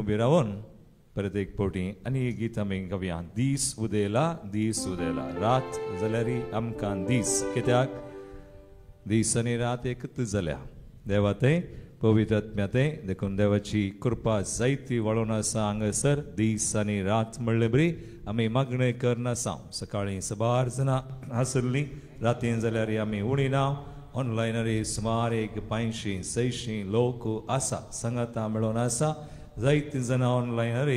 उबी रावन परत एक फावटी आनी एक गीत आमी गावया. दीस उदेला दीस उदेला, रात जाल्यार आमकां दीस, कित्याक दीस आनी रात एकच जाल्या. देवा तें पवित्र आत्म्या तें, देखून देवाची कृपा जायती वाळोवन आसा हांगासर. दीस आनी रात म्हणले बरी आमी मागणें करनासा. सकाळीं सबार जाणां आसलीं, रातीन जाल्यार आमी उणी ना. ऑनलायनर सुमार एक 500 600 लोक आसा, सांगाता मेळोवन आसा. जायतीं जाणां ऑनलायनर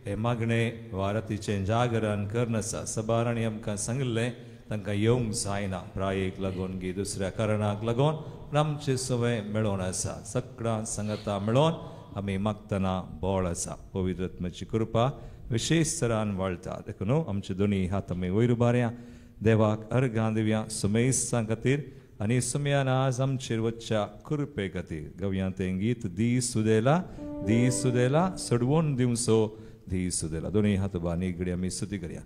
हे मागणें वा रातीचें जागरण करनासा. सबारांनी आमकां सांगिल्लें तांकां येवंक जायना, प्रायेक लागून गी दुसऱ्या कारणाक लागून, पूण आमचे सवय मेळोवन आसा. सगळ्यां सांगाता मेळोवन आमी मागतना बळ आसा. पवित्र आत्म्याची कृपा विशेष तरान वाळटा. देखून आमचे दोनी हात आमी वयर उबारया, देवाक अर्घां दिवया सुमेस्तां खातीर आनी सुमयान आज आमचेर वचच्या कृपे खातीर. गावया तें गीत, दीस उदेला दीस उदेला, सोडवून दिवचो दीस उदेला. दोनी हात उबार आनी आमी स्तुती करया.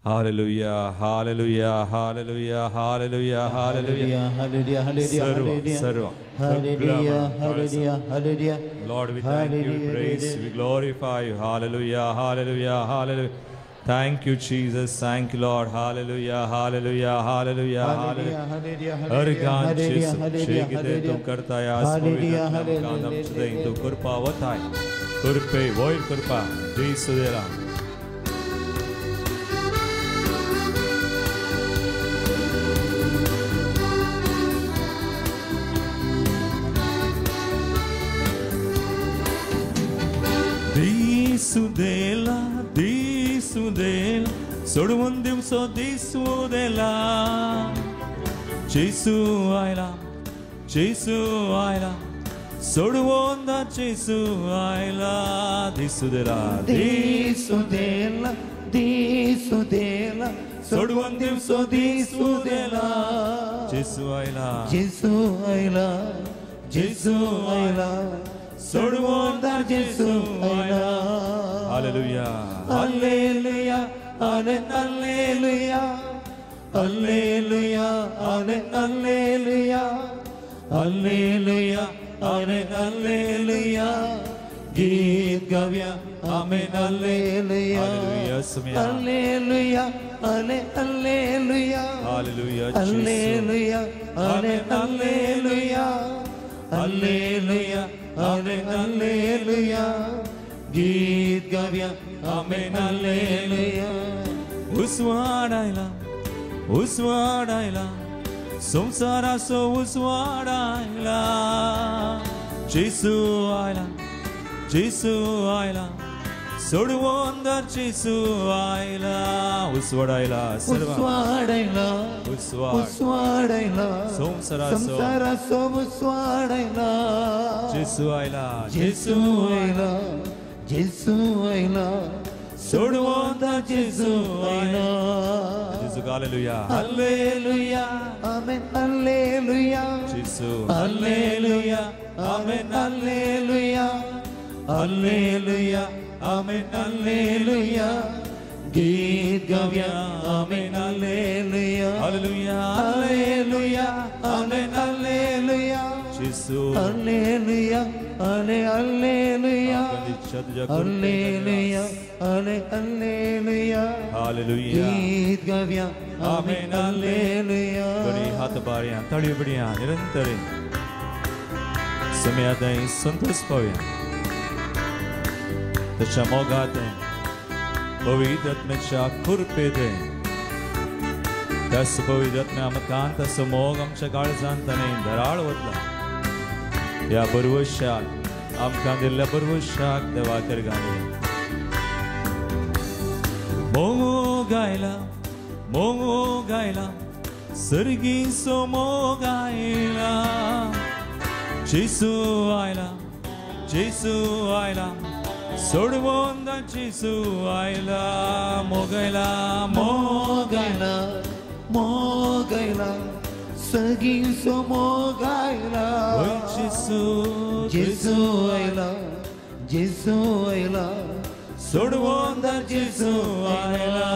Hallelujah, hallelujah, hallelujah, hallelujah, hallelujah, hallelujah, hallelujah, sarva, hallelujah, hallelujah, hallelujah. Lord, we thank you, we praise, we glorify you. Hallelujah, hallelujah, hallelujah. Thank you, Jesus. Thank you, Lord. Hallelujah, hallelujah, hallelujah, hallelujah. अर्घान जेसू, जे कितें तूं करताय आज पवित्र आत्म्यान आमचे तूं कृपा वताय, कृपे वयर कृपा दीस उदेला. दीस उदेला दीस उदेला, सोडवून दिवचो दीस उदेला. जेसू आयला जेसू आयला, सोडवून जेसू आयला. दीस उदेला दीस उदेला दीस उदेला, सोडवून दिवचो दीस उदेला. जेसू आयला जेसू आयला जेसू आयला, सोडवून जेसू आयला. Hallelujah, hallelujah, hallelujah, hallelujah, hallelujah, hallelujah, hallelujah. गीत गावया आमेन, hallelujah, hallelujah, hallelujah, hallelujah, hallelujah, hallelujah, hallelujah, hallelujah, hallelujah. गीत गावया आमेन, हालेलुया. उजवाड आयला उजवाड आयला, संवसाराचो उजवाड आयला. जेसू आयला जेसू आयला, सोडवून जेसू आयला. उजवाड आयला, उजवाड आयला, उजवाड आयला, संवसाराचो उजवाड आयला. जेसू आयला जेसू आयला जेसू आयला, सोडवून जेसू आयला. Jesu, hallelujah, hallelujah, amen, hallelujah, Jesu, hallelujah, amen, hallelujah, hallelujah, amen, hallelujah. गीत गावया amen, hallelujah, hallelujah, hallelujah, amen, hallelujah, Jesu, hallelujah, hallelujah, hallelujah, hallelujah, hallelujah. गीत गावया आमेन, हालेलुया. दोनी हात बारया, ताळयो बडया, निरंतर समयात संतोष पावया ताच्या मोगात, पवित्र आत्म्याच्या कृपेत. त्याच पवित्र आत्म्या आमकां ताचो मोग आमच्या काळजान ताणें धराळ वतला. ह्या बरवशाक आमकां दिल्ल्या बरवशाक देवाक गावया. मोग आयला मोग आयला, सर्गीचो मोग आयला. जेसू आयला जेसू आयला, सोडवून जेसू आयला. मोग आयला मोग आयला मोग आयला, सगीचो मोग आयला. जेसू जेसू आयला जेसू आयला, सोडवून जेसू आयला.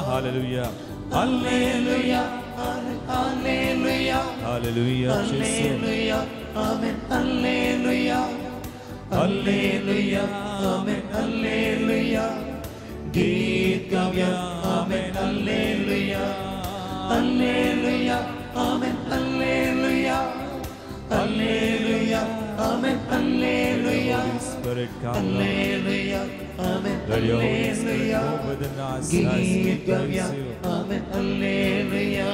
Hallelujah, hallelujah, hallelujah, hallelujah, hallelujah, amen, hallelujah, hallelujah, amen, Spirit come, Lord. Hallelujah amen Let your Holy Spirit hallelujah move within us as we गीत praise गाऊया you. Amen hallelujah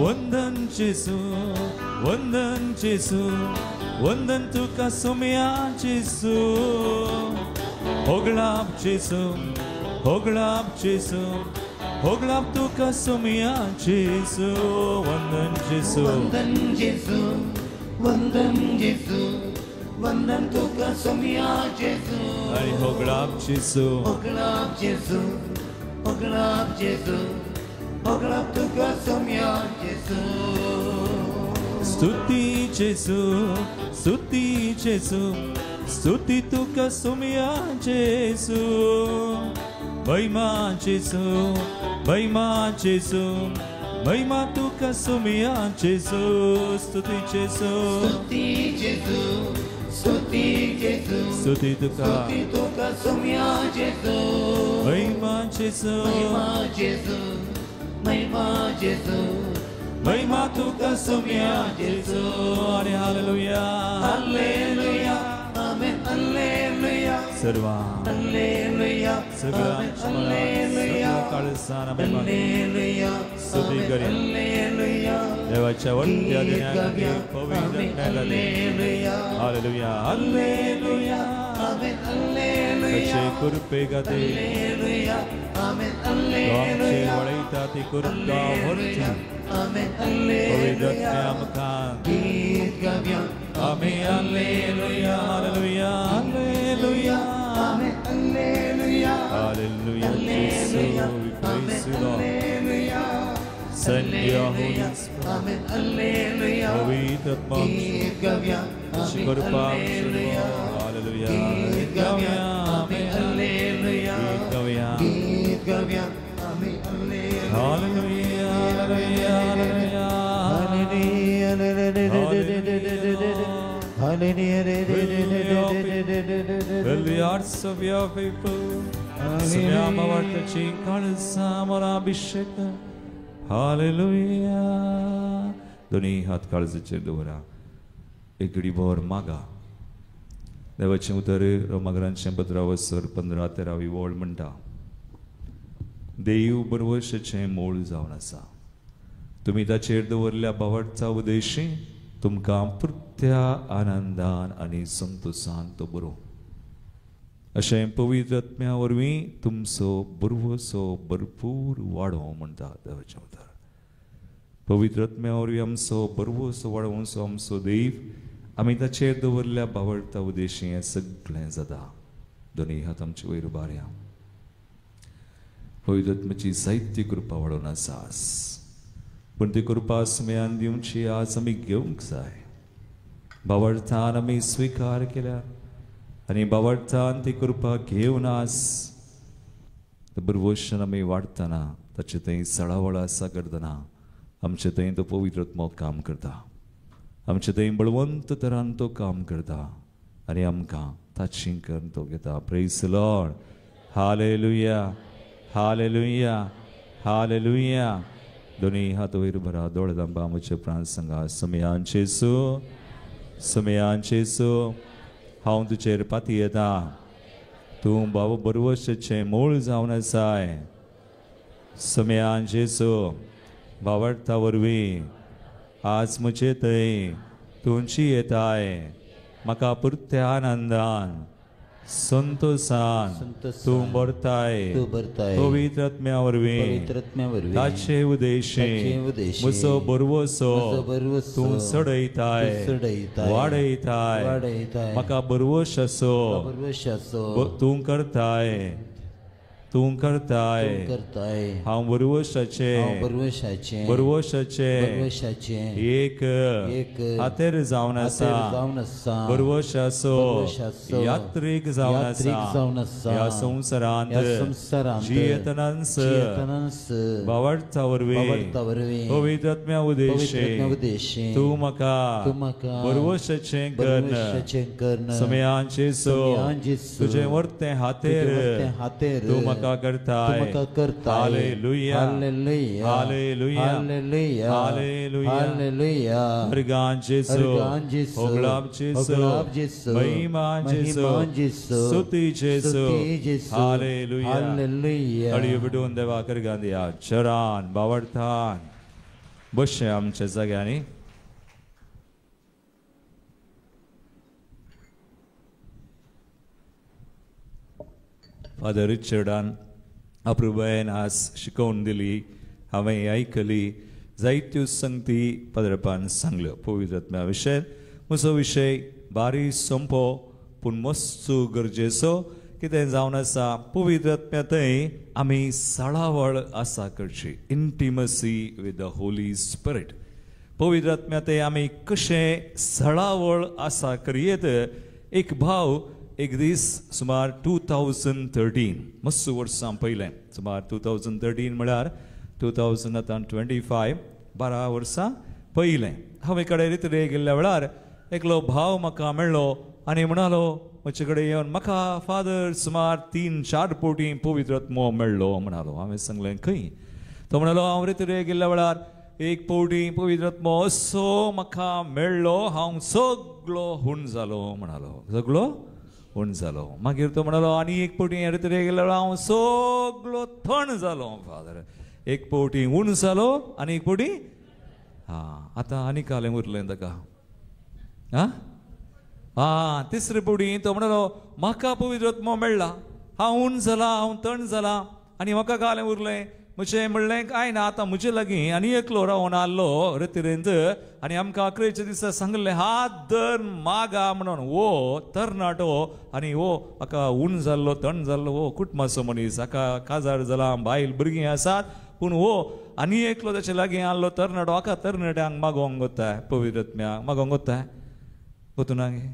वंदन जेसू, वंदन जेसू, वंदन तुका सोम्या जेसू. होगळाप जेसू, होगळाप जेसू, होगळाप तुका सोम्या जेसू. वंदन जेसू, वंदन जेसू, वंदन जेसू, वंदन तुका सोम्या जेसू. आणि होगळाप जेसू, होगळाप जेसू, होगळाप जेसू, होगळाप तुका सोम्या जेसू. स्तुती जेसू, स्तुती जेसू, स्तुती तुका सोम्या जेसू. महिमा जेसू, महिमा जेसू, महिमा तुका सोम्या जेसू. स्तुती जेसू, स्तुती जेसू, स्तुती जेसू, स्तुती तुका, स्तुती तुका सोम्या जेसू. महिमा जेसू, महिमा जेसू, महिमा जेसू, महिमा तुका सोम्या जेसू. आणि हालेलुया, हालेलुया आमेन हालेलुया. सर्वा हालेलुया सगळ्या आमेन हालेलुया. काळसान आमी हालेलुया स्तुती आमेन करूया. हालेलुया. देवाच्या वट्ट्या गीत देण्या गाऊया खातीर पवित्र आमेन आत्म्या खातीर. Hallelujah. Hallelujah, hallelujah. Amen hallelujah. ताचे कृपे खातीर हालेलुया आमेन तो आमचेर हालेलुया. वळयता ती कृपा व्हरची आमेन पवित्र हालेलुया. आत्म्या आमकां. गीत गाऊया आमी hallelujah, hallelujah, hallelujah. Amen hallelujah. Hallelujah, Jesus, we praise you, Lord. Hallelujah Send your Holy Spirit. Amen hallelujah. पवित्र आत्मा गीत गाऊया आमची आमेन कृपा हालेलुया. हालेलुया. गीत गाऊया आमेन हालेलुया. गीत गाऊया. गीत गाऊया आमेन hallelujah. Hallelujah, hallelujah, hallelujah. Fill the hearts of your people. सुम्या भावार्थाची काळसा मला अभिषेक. Hallelujah. दोन्ही हात काळजाचेर दवरा, एक घडीभर मागा. देवाचें उतर रोमागरांचें पत्रावसर 15-13 वळ म्हणटा, देव बरवशाचें मूळ जावन आसा. तुमी ताचेर दवरल्या भावार्था उदेशी तुमकां पुरत्या आनंदान आनी संतोसान तो बरो. अशें पवित्र आत्म्या वरवीं तुमचो बरवसो भरपूर वाडो म्हणटा देवाचें उतर. पवित्र आत्म्या वरवीं आमचो बरवसो वाडोवचो आमचो देव आमी ताचेर दवरल्या भावार्था उदेशी हें सगळें जाता. दोनूय हात आमचे वयर उबारया. पवित्र आत्म्याची जायती कृपा वाडोवन आसा, पूण ती कृपा सुमयान दिवची आज आमी घेवंक जाय. भावार्थान आमी स्विकार केल्या आनी भावार्थान ती कृपा घेवन आज बरवशन आमी वाडटना ताचे थंय सळावळ आसा करतना आमचे थंय तो पवित्र आत्मो काम करता, आमचे थंय बळवंत तरान तो काम करता आनी आमकां ताची करून तो घेता. Praise Lord. Hallelujah, hallelujah, hallelujah. दोन्ही हात वयर भरा, दोळे दांबा, आमचे प्राण सांगा. समयान जेसू, समयान जेसू, हांव तुजेर पातयेता. तूं बाबा बरवशाचें मूळ जावन आसाय. समयान जेसू, भावार्था वरवीं आज म्हजे थंय तुमची येताय. म्हाका पुरत्या आनंदान संतोषान तूं भरताय. पवित्र आत्म्या वरवीं ताचे उदेशी म्हजो बरवसो तूं चडयताय, वाडयताय. म्हाका बरवश असो तूं करताय, तूं करताय. हांव बरवशाचें, बरवशाचें एक हातेर जावन आसा. बरवशाचो यात्रीक जावन आसा. ह्या संवसारांत जियेतनांस भावार्था वरवीं पवित्र आत्म्या उदेशी तूं म्हाका बरवशाचें कर. समयान जेसू, तुजें वर्तें हातेर तूं म्हाका म्हाका करताय. म्हाका करताय. Hallelujah. Hallelujah. Hallelujah. Hallelujah. Hallelujah. Hallelujah. हरगान जेसू. हरगान जेसू. होगळाप जेसू. होगळाप जेसू. महिमा जेसू. महिमा जेसू. स्तुती जेसू. स्तुती जेसू. हालेलुया. हालेलुया. अळयो बिडून देवा करगान दिया चरान बावडथान बसचें आमच्या जाग्यांनी. फादर रिचर्डान अप्रुबायेन आज शिकोवन दिली, हांवें आयकली, जायत्यो संगती फादरपान सांगल्यो पवित्र आत्म्या विशय. म्हजो विशय बारी सोंपो पूण मस्त गरजेचो कितें जावन आसा. पवित्र आत्म्या थंय आमी साळावळ आसा करची, intimacy with the Holy Spirit. पवित्र आत्म्या थंय आमी कशें साळावळ आसा करयेत. एक भाव एक दीस सुमार 2013 मस्त वर्सां पयलें, सुमार 2013 म्हळ्यार 2025, 12 वर्सां पयलें हांव एकडे रितरे गेल्ल्या वेळार एकलो भाव म्हाका मेळ्ळो आनी म्हणालो म्हजे कडेन येवन म्हाका फादर सुमार 3-4 पवटी पवित्र आत्मो मेळ्ळो म्हणालो. हांवें सांगलें खंय? तो म्हणालो हांव रितरे गेल्ल्या वेळार एक पवटी पवित्र आत्मो असो म्हाका मेळ्ळो, हांव सगळो हूण जालो म्हणालो, सगळो हूण जालो. मागीर तो म्हणालो आनी एक पवटी रितरे गेल्ल्या वेळार हांव सगळो थंड जालो फादर. एक पवटी हूण जालो आनी एक पवटी हां आतां आनी कालें उरलें ताका. आं आं तिसरे पवटी तो म्हणालो म्हाका पवित्र आत्मो मेळ्ळा, हांव हूण जाला, हांव थंड जाला आनी म्हाका कालें उरलें. म्हजें म्हणलें कांय ना, आतां म्हजे लागीं आनी एकलो रावन आहलो रतिरेंत आनी आमकां अकरेच्या दिसा सांगलें हात धर मागा म्हणून. हो तरणाटो आनी हो हाका ऊन जाल्लो थंड जाल्लो हो कुटुंबाचो मनीस, हाका काजार जाला, बायल भुरगीं आसात, पूण हो आनी एकलो ताचे लागीं आहलो तरणाटो हाका तरणाट्यांक मागोवंक वताय पवित्र आत्म्याक मागोवंक वताय. वतूना गे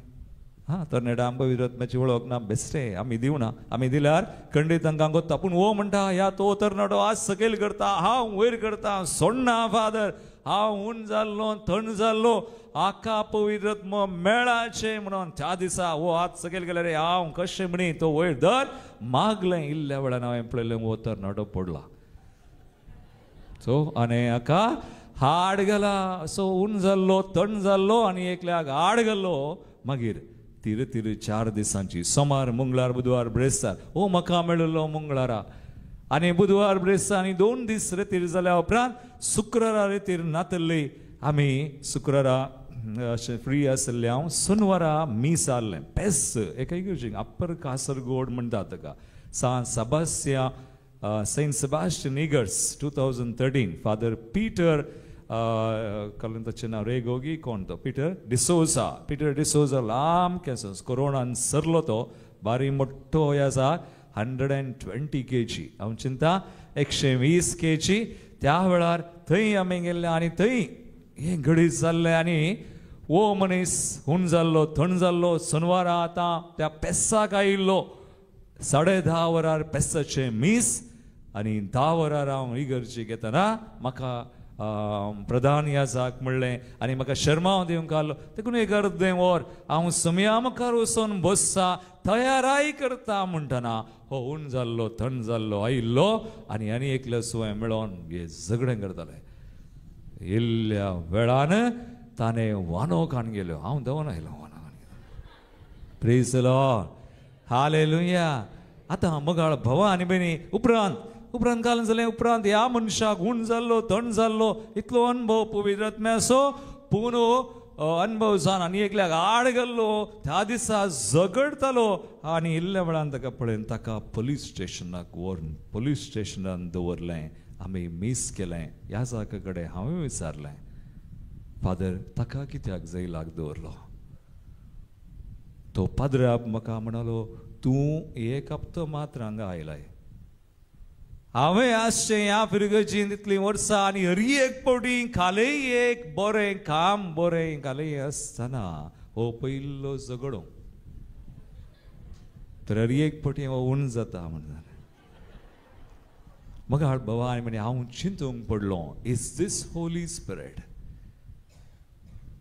हां तरणाट्यांक पवित्र आत्म्याची वळख ना, बेस्टे आमी दिवना, आमी दिल्यार खंडीत तांकां गोत्ता. पूण हो म्हणटा ह्या तो तरणाटो आज सकयल करता, हांव वयर करता, सोडना फादर, हांव ऊन जाल्लो थंड जाल्लो, आका पवित्र आत्मो मेळाचें म्हणून. त्या दिसा हो हात सकयल गेले रे हांव कशें म्हणी तो वयर धर मागलें. इल्ल्या वेळान हांवें पळयलें हो तरणाटो पडला सो आनी हाका हाड घाला. असो ऊन जाल्लो थंड जाल्लो आनी एकल्याक हाड घालो. मागीर तिर तिर 4 दिसांची सोमार मंगळार बुधवार ब्रेस्तार हो म्हाका मेळिल्लो मंगळारा आनी बुधवार ब्रेस्तार आनी 2 दीस रेतीर जाल्या उपरांत शुक्रारा रेतीर नातल्ली आमी शुक्रारा अशें फ्री आशिल्लें. हांव सोनवारा मीस आहलें पेस एका इगर्जेक अप्पर कासरगोड म्हणटा ताका San Sebastian Saint Sebastian इगर्स 2013 father Peter kiln ताचें नांव रेगोगी कोण तो पीटर डिसोजा, पीटर डिसोजा लांब केंस कोरोनान सरलो तो बारी मोठो आसा 120 kg हांव चिंता 120 kg. त्या वेळार थंय आमी गेल्ले आनी थंय हें घडीत जाल्लें आनी हो मनीस हून जाल्लो थंड जाल्लो. सोनवारा आतां त्या पेसाक आयिल्लो 10:30 वरार पेसाचें मीस आनी 10 वरार हांव इगर्जेक येतना म्हाका प्रधान याजाक म्हणलें आनी म्हाका शर्मांव दिवंक आहलो. देखून एक अर्दें वर हांव समया मुखार वचून बसता तयाराय करता म्हणटना हो ऊन जाल्लो थंड जाल्लो आयिल्लो आनी आनी एकल्या सुवें मेळोन हे झगडें करताले. इल्ल्या वेळान ताणें वानो काण गेल्यो, हांव दवन आयलो वानो काण गेलो. Praise the Lord, hallelujah. आतां मगाळ भावा आनी भयणी उपरांत उपरांत काल जालें. उपरांत ह्या मनशाक ऊन जाल्लो थंड जाल्लो इतलो अणभव पवित्र आत्म्याचो पूण अणभव जावन आनी एकल्याक आड गेल्लो. त्या दिसा झगडतालो आनी इल्ल्या वेळान ताका पळयन ताका पोलीस स्टेशनाक व्हरून पोलीस स्टेशनान दवरलें. आमी मीस केलें. ह्या जाका कडेन हांवें विचारलें फादर ताका कित्याक जैलाक दवरलो? तो पाद्राब म्हाका म्हणालो तूं एक हप्तो मात्र हांगा आयलाय, हांवें आसचें ह्या फिरगर्जीन इतलीं वर्सां आनी हरी एक पवटी खालेय एक बरें काम बरें खालेय आसतना हो पयलो झगडो तर हरी एक पवटी हो ऊन जाता म्हणून म्हाका बाबा आनी म्हणे हांव चिंतूंक पडलो, is this Holi spirit?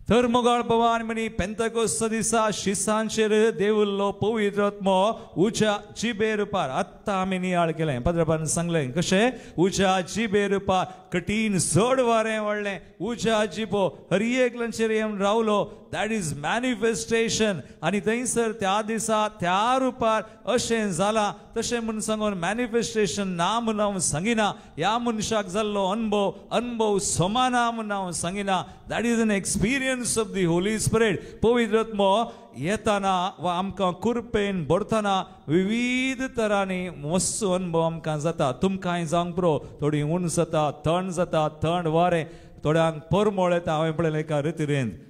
तर मोगाळ भवान म्हणी पेंतकोस्त दिसा शिसांचेर देवुल्लो पवित्र आत्मो उज्या जिबे रुपार. आत्तां आमी नियाळ केलें, पाद्रबान सांगलें कशें उज्या जिबे रुपार कठीण चड वारें वाडलें, उज्या जिबो हर एकल्याचेर येवन रावलो. That is manifestation. आनी थंयसर त्या दिसा त्या रुपार अशें जालां तशें म्हूण सांगून मॅनिफेस्टेशन ना म्हूण हांव सांगिना. ह्या मनशाक जाल्लो अणभव अणभव समाना म्हूण हांव सांगिना. That is an experience of the Holy Spirit. पवित्र आत्मो येताना वा आमकां कुरपेन भरतना विविध तरांनी मस्त अणभव आमकां जाता. तुमकांय जावंक पुरो, थोडी ऊन जाता, थंड जाता, थंड वारें, थोड्यांक परमळ येता. हांवें पळयलें एका रितिरेंत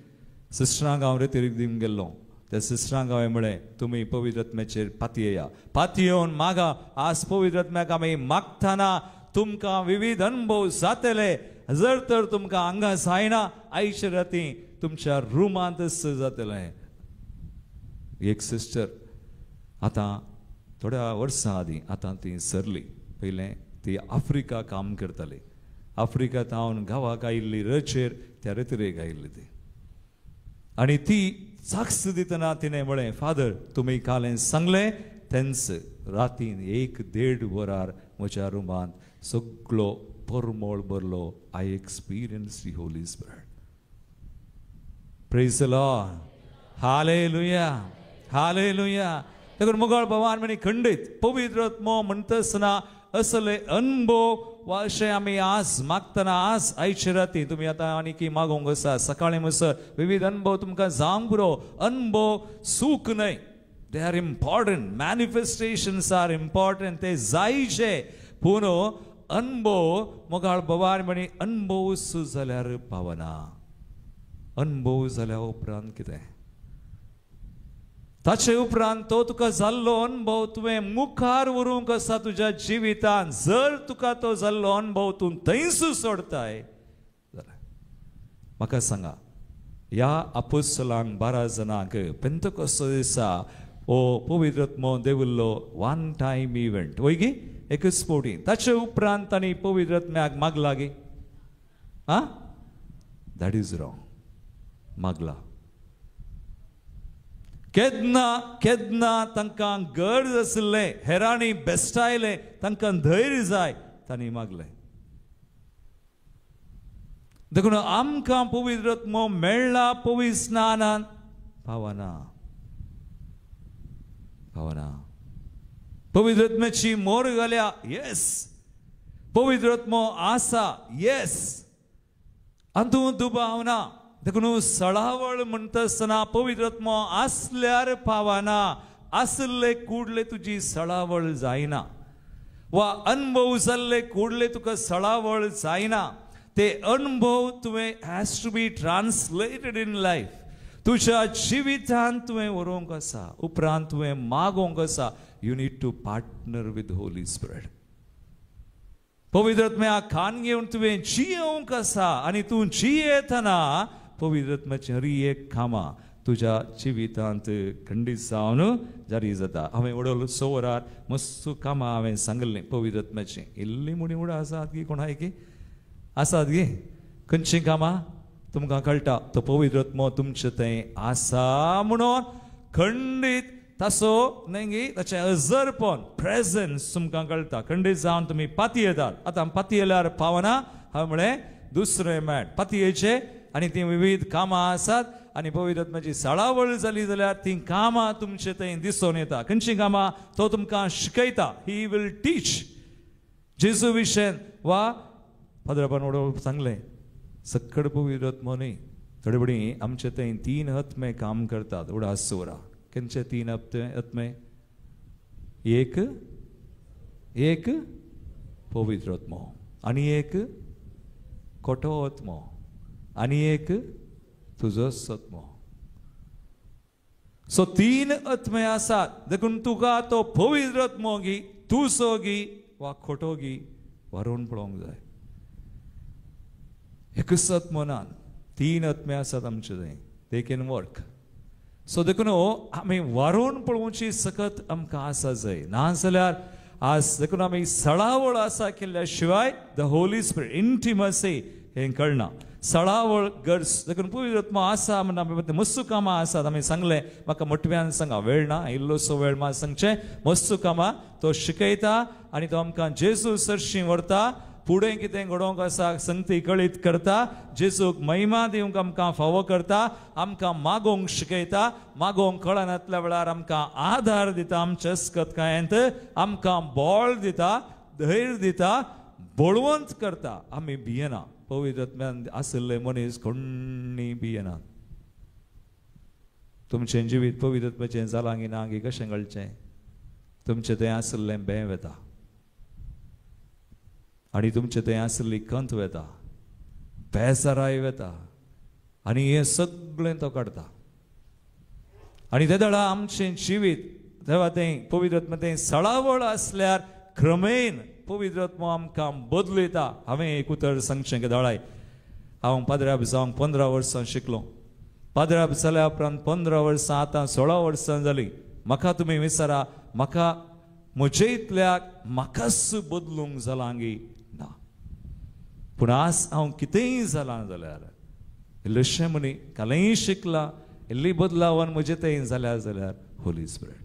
सिस्टरांक हांव रितिरीक दिवन गेल्लो. त्या सिस्टरांक हांवें म्हळें तुमी पवित्र आत्म्याचेर पातयेया, पातयेवन मागा. आज पवित्र आत्म्याक आमी मागतना तुमकां विविध अणभव जातले. जर तर तुमकां हांगा जायना आयचे राती तुमच्या रुमांतच जातलें. एक सिस्टर आतां थोड्या वर्सां आदीं आतां ती सरली. पयलें ती आफ्रिका काम करताली. आफ्रिका तावन गांवाक आयिल्ली रचेर त्या रेतिरेक आयिल्ली ती. आनी ती साक्ष दितना तिणें म्हळें, फादर तुमी कालें सांगलें तेंच रातीन 1-1.5 वरार म्हज्या रुमांत सगळो परमळ भरलो. I experience the Holy Spirit. Praise the Lord. Hallelujah, hallelujah. देखून मोगाळ भवान म्हणी खंडीत पवित्र आत्मो म्हणटसना असले अणभव वा अशें आमी आज मागतना आज आयचे राती तुमी आतां आनी मागोवंक आसा सकाळीं म्हणसर विविध अणभव तुमकां जावंक पुरो. अणभव सूख न्हय, they are important. Manifestations are important, ते जायचे. पूण अणभव मोगाळ भवान म्हणी अणभव सु जाल्यार पावना. अणभव जाल्या उपरांत कितें, ताचे उपरांत तो तुका जाल्लो अणभव तुवें मुखार व्हरूंक आसा तुज्या जिवितान. जर तुका तो जाल्लो अणभव तूं थंयच सोडताय जाल्यार म्हाका सांगा, ह्या आपोस्तलांक 12 जाणांक पेंतकोस्त दिसा हो पवित्र आत्मो देवुल्लो वन टायम इव्हेंट वय गी, एकच फावटी. ताचे उपरांत तांणी पवित्र आत्म्याक मागला गी? आं, that is wrong. मागला केन्ना केन्ना तांकां गरज आशिल्लें, हेरांनी बेस्टायलें, तांकां धैर्य जाय, तांणी मागलें. देखून आमकां पवित्र आत्मो मेळ्ळा पवित्र स्नानान पावना, पावना. पवित्र आत्म्याची मोर घाल्या, येस. पवित्र आत्मो आसा, येस, हातूंत दुबाव ना. देखून सळावळ म्हणटा आसतना पवित्र आत्मो आसल्यार पावना, आसले कुडले तुजी सळावळ जायना वा अणभव जाल्ले कुडले तुका सळावळ जायना. ते अणभव तुवें has to be translated in life. तुज्या जिवितांत तुवें व्हरूंक आसा, उपरांत तुवें मागोवंक आसा. You need to partner with Holy Spirit. पवित्र आत्म्याक खान घेवन तुवें जियेवंक आसा आनी तूं जियेतना पवित्र आत्म्याचें हर एक कामां तुज्या जिवितांत खंडीत जावन जारी जाता. हांवें वडोल 6 वरार मस्त कामां हांवें सांगिल्लीं पवित्र आत्म्याचीं. इल्ली मुणी उडा आसात गी कोणाय की आसात गी? खंयचीं कामां तुमकां कळटा? तो पवित्र आत्मो तुमचे थंय आसा म्हणून खंडीत तासो न्हय गी, ताचें अजरपण प्रेजन्स तुमकां कळटा. खंडीत जावन तुमी पातयेतात. आतां पातयेल्यार पावना. हांवें म्हळें दुसरें मॅट पातयेचें आनी तीं विविध कामां आसात आनी पवित्र आत्म्याची साळावळ जाली जाल्यार तीं कामां तुमचे थंय दिसून येता. खंयचीं कामां? तो तुमकां शिकयता. He will teach. जेजू विशयन वा फादराबान वडोल सांगलें सक्कड पवित्र आत्मो न्हय. थोडे बडी आमचे थंय 3 आत्मे काम करतात. उडास वरा खंयचे 3 आत्मे? एक एक पवित्र आत्मो आनी एक खोटो आत्मो आनी एक तुजो आत्मो. सो 3 आत्मे आसात. देखून तुका तो पवित्र आत्मो गी, तुजो गी वा खोटो गी व्हरून पळोवंक जाय. एकच आत्मो ना, 3 आत्मे आसात आमचे थंय. They can work. सो देखून आमी वारोवन पळोवची सकत आमकां आसा जाय. नाजाल्यार आज देखून आमी सळावळ आसा केल्ल्या शिवाय the Holi spirit intimacy हें कळना. सळावळ गरज देखून पवित्र आत्मो आसा म्हणून आमी मस्तू कामां आसात. आमी सांगलें म्हाका मोटव्यान सांगा, वेळ ना, इल्लोसो वेळ मा सांगचें. मस्तू कामां तो शिकयता आनी तो आमकां जेजू सरशीं व्हरता. फुडें कितें घडोवंक आसा संगती कळीत करता, जेजूक महिमा दिवंक आमकां फावो करता, आमकां मागोवंक शिकयता, मागोवंक कळनातल्या वेळार आमकां आधार दिता, आमच्या अस्कतकायेंत आमकां बळ दिता, धैर्य दिता, बळवंत करता. आमी भियेना. पवित्र आत्म्यान आशिल्ले मनीस कोण्णी भियेना. तुमचें जिवीत पवित्र आत्म्याचें जालां की ना की कशें कळचें? तुमचें थंय आशिल्लें बें वेता आनी तुमचें थंय आशिल्ली कंत वेता, बेजाराय वेता आनी हें सगळें तो काडटा. आनी ते दळा आमचें जिवीत तेवा तें पवित्र आत्मा तें सळावळ आसल्यार क्रमेन पवित्र आत्मो आमकां बदलयता. हांवें एक उतर सांगचें की दळाय, हांव पाद्राब जावंक 15 वर्सां शिकलो. पाद्राब जाल्या उपरांत 15 वर्सां, आतां 16 वर्सां जालीं. म्हाका तुमी विचारा, म्हाका म्हजे इतल्याक म्हाकाच बदलूंक जालां गी ना. पूण आज हांव कितेंय जालां जाल्यार इल्लेशें म्हणी कालय शिकलां, इल्ली बदलावन म्हजें तें जाल्यार जाल्यार होली स्पिरिट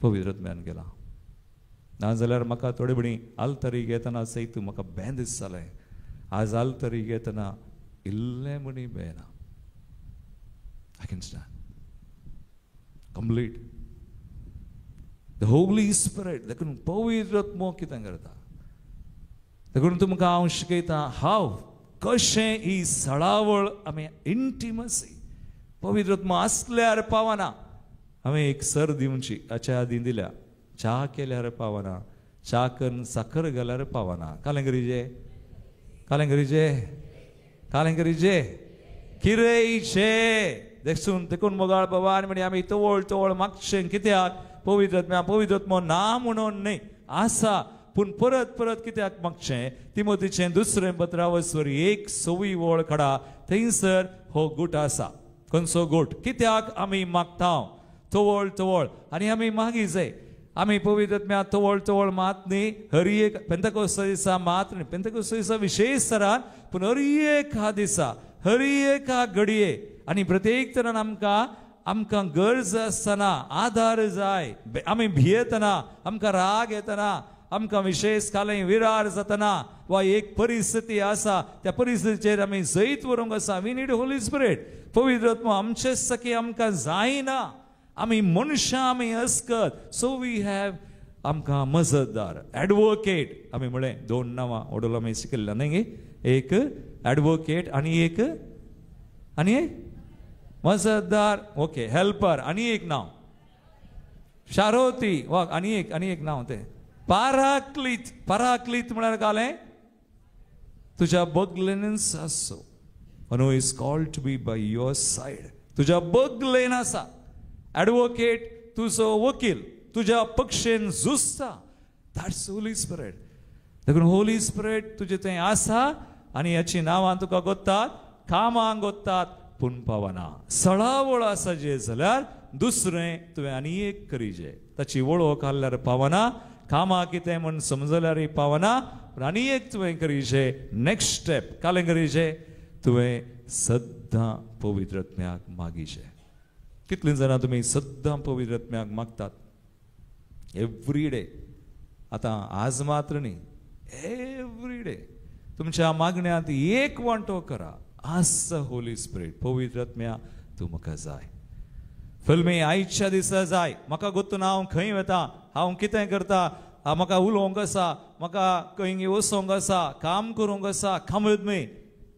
पवित्र आत्म्यान केलां. ना जाल्यार म्हाका थोडे भणी आल्तरी घेतना सयत म्हाका बें दिसतालें. आज आल्तरी घेतना इल्लें म्हणी बें ना. I can stand complete the Holy Spirit. देखून पवित्र आत्मो कितें करता, देखून तुमकां हांव शिकयता हांव कशें ही सळावळ आमी इंटिमसी पवित्र आत्मो आसल्यार पावना. हांवें एक सर दिवची हाच्या आदीं दिल्या, च्या केल्यार पावना, च्या करून साखर घाल्यार पावना. कालें करीजे, कालें करीजे, कालें करीजे, किरयचे देखून देखून मोगाळ बाबा आनी म्हणी आमी तवळ तवळ मागचें कित्याक पवित्र आत्म्या पवित्र आत्मो ना म्हणून न्हय आसा, पूण परत परत कित्याक मागचें? तिमोतीचें दुसरें पत्रावसर 1:26 वळ काडा, थंयसर हो गूट आसा. खंयचो गूट? कित्याक आमी मागता तवळ तवळ आनी आमी मागी जाय. आमी पवित्र आत्म्या तवळ तवळ मात न्ही, हर एक पेंतकोस्त दिसा मात न्ही, पेंतकोस्त दिसा विशेष तरान, पूण हर एका दिसा हर एका घडये आनी प्रत्येक तरान आमकां आमकां गरज आसतना आधार जाय. आमी भियेतना, आमकां राग येतना, आमकां विशेष कालय विरार जातना वा एक परिस्थिती आसा त्या परिस्थितीचेर आमी जैत व्हरूंक आसा. We need Holi spirit. पवित्र आत्मो आमचे सखी आमकां जायना, आमी मनशां आमी अस्कत. सो we have आमकां मजतदार एडवोकेट. आमी म्हळें 2 नांवां वडोल आमी शिकयल्लें न्ही गे, एक एडवोकेट आनी एक आनी मजतदार, ओके हेल्पर, आनी एक नांव शारोती वा आनी एक नांव तें पाराक्लीत. पाराक्लीत म्हळ्यार कालें तुज्या बगलेनच आसो. One who is called to be by your side. तुज्या बगलेन आसा एडवोकेट, तुजो वकील, तुज्या पक्षेन झुजता. That's Holi spirit. देखून होली स्पिरिट तुजें थंय आसा आनी हाची नांवां तुका गोत्तात, कामां गोत्तात, पूण पावना. सळावळ आसा जे जाल्यार दुसरें तुवें आनी एक करीजे. ताची वळख आसल्यार पावना, कामां कितें म्हूण समजल्यारय पावना, पूण आनी एक तुवें करीजे. नेक्स्ट स्टेप कालें करीजे, तुवें सद्दां पवित्र आत्म्याक मागीजे. कितलीं जाणां तुमी सद्दां पवित्र आत्म्याक मागतात? Every day. आतां आज मात्र न्ही, एवरी डे तुमच्या मागण्यांत एक वांटो करा. आसा होली स्पिरिट, पवित्र आत्म्या तूं म्हाका जाय. फिल्मी आयच्या दिसा जाय. म्हाका गोत्तू ना हांव खंय वता, हांव कितें करता, म्हाका उलोवंक आसा, म्हाका खंय वचोंक आसा, काम करूंक आसा. काम विथ मी,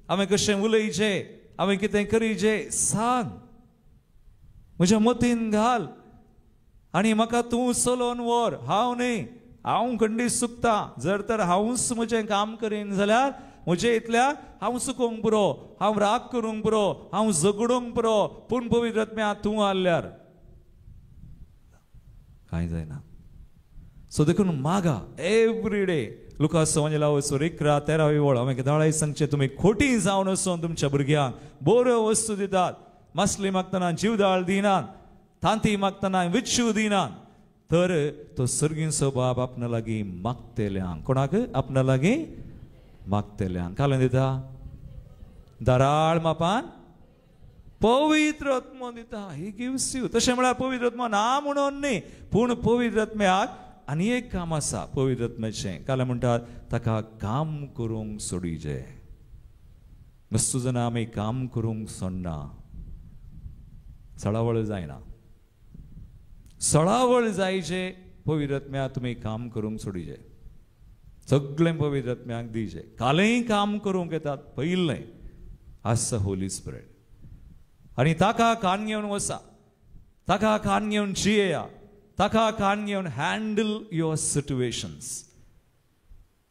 हांवें कशें उलयचें, हांवें कितें करीचें सांग, म्हज्या मतीन घाल आनी म्हाका तूं चलोवन व्हर. हांव न्ही, हांव खंडीत चुकता. जर तर हांवूच म्हजें काम करीन जाल्यार म्हजे इतल्या हांव चुकोंक पुरो, हांव राग करूंक पुरो, हांव झगडूंक पुरो, पूण पवित्र आत्म्या तूं आसल्यार कांय जायना. सो देखून मागा एवरी डे. लुकास 11:13 वळ हांवें दाळाय सांगचें, तुमी खोटी जावन वचून तुमच्या भुरग्यांक बऱ्यो वस्तू दितात, मासली मागतना जीवदाळ दिनात, तांती मागतना विच्छू दिनात, तर तो सर्गींचो बाप आपणा लागीं मागतेल्यांक, कोणाक? आपणा लागीं मागतल्यांक कालें दिता दराळ मापान पवित्र आत्मो दिता. He gives you. तशें म्हळ्यार पवित्र आत्मो ना म्हणून न्ही, पूण पवित्र आत्म्याक आनी एक काम आसा पवित्र आत्म्याचें. कालें म्हणटात ताका काम करूंक सोडीजे. मस्तू जाणां आमी काम करूंक सोडना, सळावळ जायना. सळावळ जायचे पवित्र आत्म्या तुमी काम करूंक सोडीजे, सगळें पवित्र आत्म्याक दिजे. कालेंय काम करूंक येतात पयलें आसा होली स्पिरिट. आनी ताका कान घेवन वसा, ताका कान घेवन जियेया, ताका कान घेवन हँडल your situations.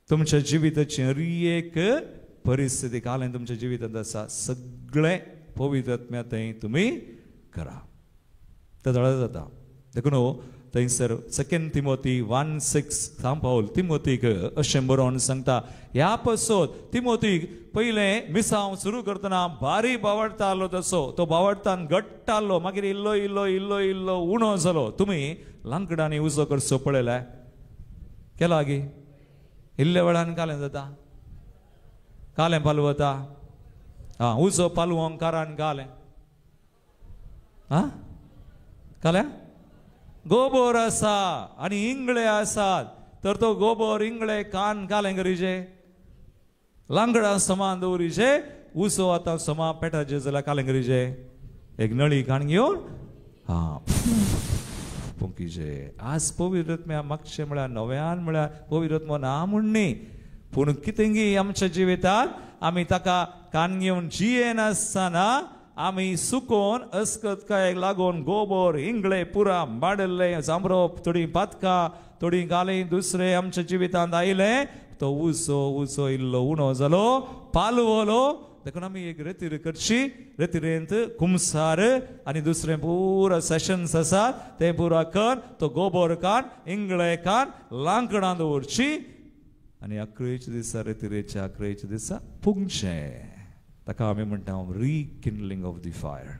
तुमच्या जिविताची हर एक परिस्थिती कालें तुमच्या जिवितांत आसा सगळें पवित्र आत्म्या थंय तुमी करा, तें दळ जाता. देखून थंयसर 2 तिमोती 1:6 सांग पावल तिमोतीक अशें बरोवन सांगता, ह्या पसत तिमोतीक पयलें मिसांव सुरू करतना भारी बावडतालो, तसो तो बावडतान घट्टालो, मागीर इल्लो इल्लो इल्लो इल्लो उणो जालो. तुमी लांकडांनी उजो करचो पळयलाय केला गी? इल्ल्या वेळान कालें जाता, कालें पालवता, आं उजो पालवंक कारान कालें, आं कालें गोबोर आसा आनी इंगळे आसात, तर तो गोबोर इंगळे कान कालें करीचे, लांकडां समान दवरीचे, उजो आतां समा पेटाचे जाल्यार कालें करीचे, एक नळी काण घेवन आं पोंकीचे. आज पवित्र आत्म्या मागचें म्हळ्यार नव्यान म्हळ्यार पवित्र आत्मो ना म्हूण न्ही, पूण कितेंगी आमच्या जिवितांत आमी ताका कान घेवन जियेनासतना आमी सुकोन अस्कतकायेक लागून गोबोर इंगळे पुरा माडिल्ले जांबरो थोडीं पातकां थोडीं गाली दुसरे आमच्या जिवितांत आयले, तो उजो उजो इल्लो उणो जालो, पालवलो. देखून आमी एक रेतीर करची, रेतिरेंत कुमसार आनी दुसरें पुरा सेशन्स आसात तें पुरा कर, तो गोबोर कान इंगळे कान लांकडां दवरची आनी अकरेच्या दिसा रेतिरेच्या अकरेच्या दिसा पुंगचें. ताका आमी म्हणटा रिकिंडलिंग ऑफ the fire.